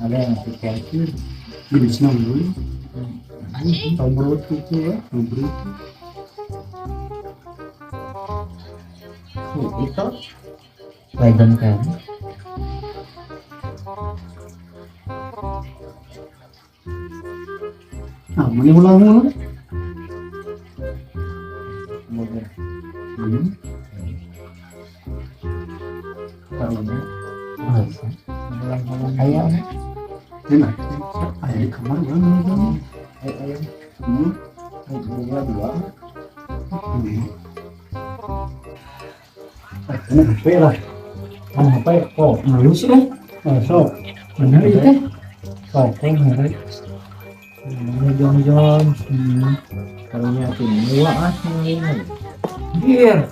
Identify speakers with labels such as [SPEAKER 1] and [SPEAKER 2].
[SPEAKER 1] Ada yang si Kevin.
[SPEAKER 2] Jenis naon?
[SPEAKER 1] Tobrut itu ya.
[SPEAKER 2] Tobrut.
[SPEAKER 1] Itu legend kan.
[SPEAKER 2] Ah, mana ulang-ulang?
[SPEAKER 1] Mobil.
[SPEAKER 2] Taruhnya.
[SPEAKER 1] Ayam.
[SPEAKER 2] Enak. Ayam di kamar ulang.
[SPEAKER 1] Ayam.
[SPEAKER 2] Dua dua. Ini HP lah.
[SPEAKER 1] Ah, HP kok.
[SPEAKER 2] Halus lah. Sok. Bener itu teh.
[SPEAKER 1] Kok
[SPEAKER 2] Bener.
[SPEAKER 1] Jong-jong. Karunya tuh dua ah.
[SPEAKER 2] Iya.